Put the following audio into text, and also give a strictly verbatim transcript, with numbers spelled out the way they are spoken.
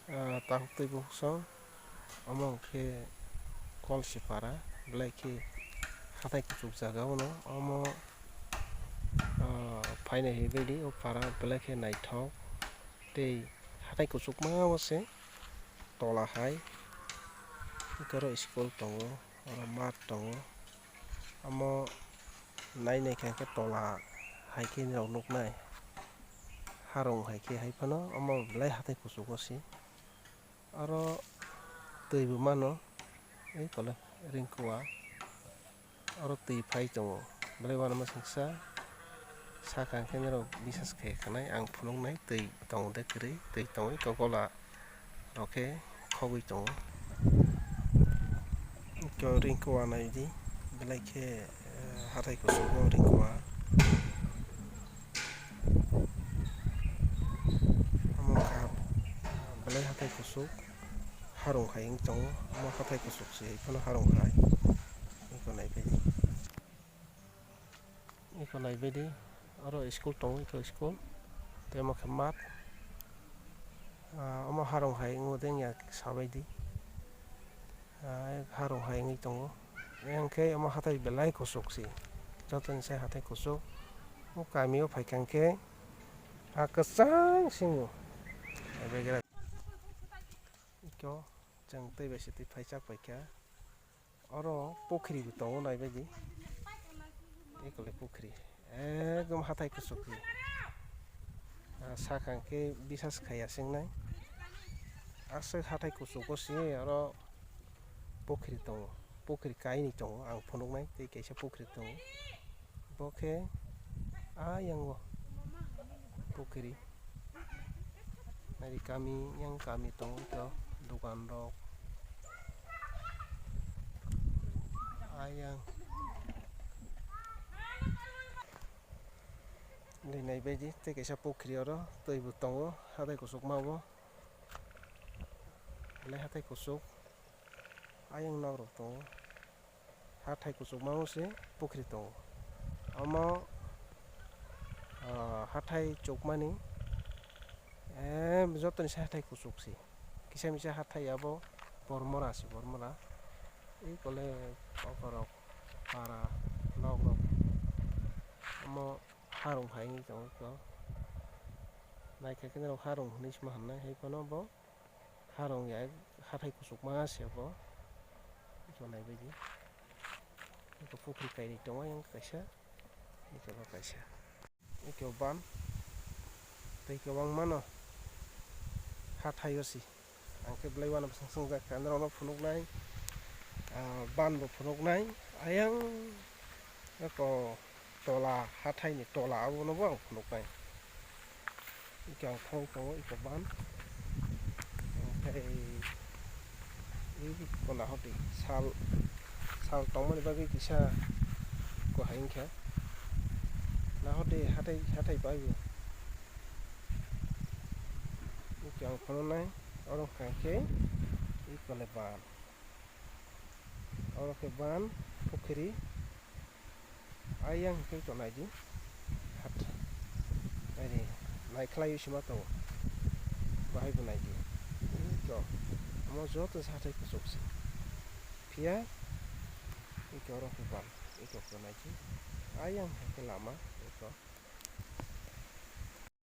Ah, tabuk tei bukhuk song, omo hwnkhe Kolsipara, belai khe hathai kuchuk jaga ono, omo, ah, phainai hai baidi o para belai khe naithok tei hathai kuchukma o se tola hai, oro school tongo, oro math tongo, omo nai nai khe hwnkhe tola hai khe norok nuknai, harung hai khe hai phano omo belai hathai kuchugo se. Oro twi bo mano, ei tole ringkua. Oro twi phai tongo, belai uanama singsa. Sakha hwnkhe norok bisas khe khanai, ang phunuknai twi tongo de kwrwi, twi tongwi kogola rok khe khogwi tongo. Eko ringkua naidi, belai khe, eh, hathai kuchugo ringkua. Omo wngkha belai hathai kuchuk, harung hai wng tongo, omo hathai kuchuk se phano harung hai. Eko naibaidi, eko naibaidi, oro school tongo, eko school, tei omo khe math. Ah, omo harung hai wngo de wngya sabaidi. Ah, harung hai wngwi tongo. Hwnkhe omo hathai belai kuchuk se. Jotoni sai hathai kuchuk. O kami o phaikha hwnkhe ha kwchang singo. Eko chwng tei bai se twi phaichak paikha. Oro pukhri bo tongo naibaidi. Ekole pukhri. Ekdom hathai kuchuk ni. Ah, sakha hwnkhe bisas khaiya singnai. Aswk hathai kuchugo se oro pukhri tongo. Pukhri kainwi tongo, ang phunuknai tei kaisa pukhri tongo. Bo khe ayang o pukhri. Nari kami, yang kami tongo, ito dukan rok. Ayang. Nai naibaidi tei kaisa pukhri oro twi bo tongo, hathai kuchukma bo. Belai hathai kuchuk. Ayang nok rok tongo. Hathai kuchukma o se pukhri tongo. Omo, ah, hathai chukmani, eh, jotoni se hathai kuchuk se. Kisa misa hathai abo Bormora se, Bormora. Ei kole okorok para nok rok. Omo harung hai wngwi tongo. Naikha khe norok harung hinwi sima hamnai, hai phano bo harung ya, hathai kuchukma se bo. Eko naibaidi. Eko pukhri kainwi tongo yang kaisa. Eko bo kaisa. Eko ban. Tei kwbangma no hathai o se. Ang khe belai uanama swng swng jak kha norok no phunuknai. Ah, ban bo phunuknai. Ayang eko tola, hathai ni tola abono bo ang phunuknai. Eko ang thang tongo, eko ban. Omohai, eko nahor di, sal, sal tongmani bagwi kisa eko hai wngkha. Nahor di, hathai, hathai bai bo. Eko ang phunuknai, oro wngkha khe, eko le ban. Oro khe ban, pukhri. Ayang hwnkhe to naidi. Hat. Naidi. Naikhlaiwi sima tongo. Bahai bo naidi. To. Omo joto se hathai kuchuk se. Phiya. Eko oro khe ban. Eko to naidi. Ayang hwnkhe lama. Eko.